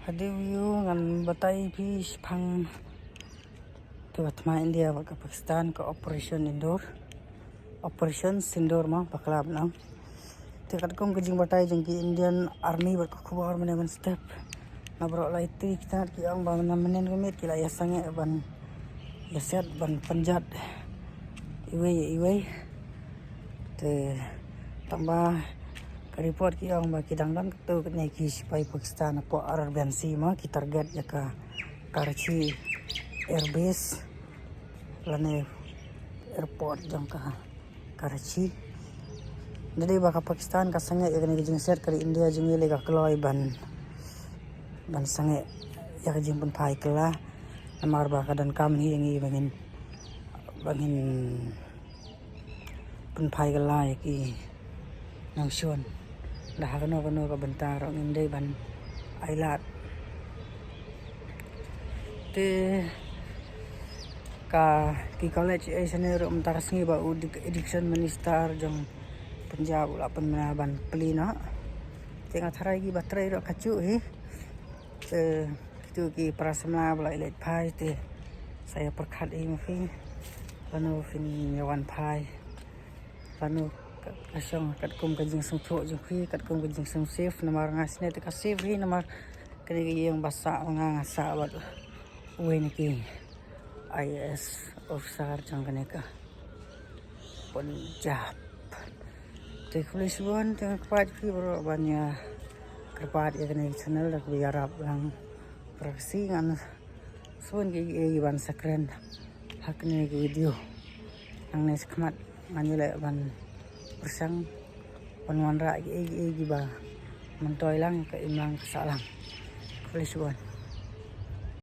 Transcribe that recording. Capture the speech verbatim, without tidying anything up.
Hadien ngan batai phi shaphang, te ba thma India bad ka Pakistan ka Operation Sindoor. Operation Sindoor ma bakla bnang. Te katkum ka jingbatai jong ki Indian Army bad ka khubor mynne mynstep, na baroh lai tarik ki tnat ki ong ba mynne mynne ka miet ki la ïa sangeh ban ïa siat ban pynjot iwei iwei. Te tang ba ka report ki ong ba ki dang don katto katne ki sipai Pakistan hapoh Arabian Sea ma ki target ïa ka Karachi Air Base lane airport jong ka Karachi. Dei ba ka Pakistan ka sangeh ïa kane ka jingsiat, ka India jong ngi lei ka kloi ban ban sangeh ïa ka jingpynphai kylla. Namar ba ka donkam hi ïa ngi ba ngin ba ngin pynphai kylla ïa ki nongshun. Da ha kano kano ka bynta ruh ngim dei ban ailad. Te ka ki college ei sene ruh mynta ka sngi ba u dik- education minister jong Punjab u la pynbna ban plie noh. Te nga tharai ki ba trei ruh ka juh hi. Te kitu ki para samla ba la ïaleit phai te sa ïa pyrkhat hi ma phi. Lano phin ïa wan phai. Lano ka shong katkum ka jingsngewthuh jong phi, katkum ka jingsngewsafe, namar nga sngewthuh te ka safe hi namar kane ka ïing ba sah nga nga sah bad uwei na ki I A S officer jong kane ka Punjab. Te khublei shibun, te nga kyrpad phi baroh ban ïa kyrpad ïa kane ka channel da kaba ïarap lang. Para ka sngi ngan sngewbha ïa ki ban subscribe ha kane ka video. Nangne shakhmat ngan ïaleh ban pyrshang ban wanrah ïa ki ba myntoi lang ka imlang ka sahlang. Khublei shibun.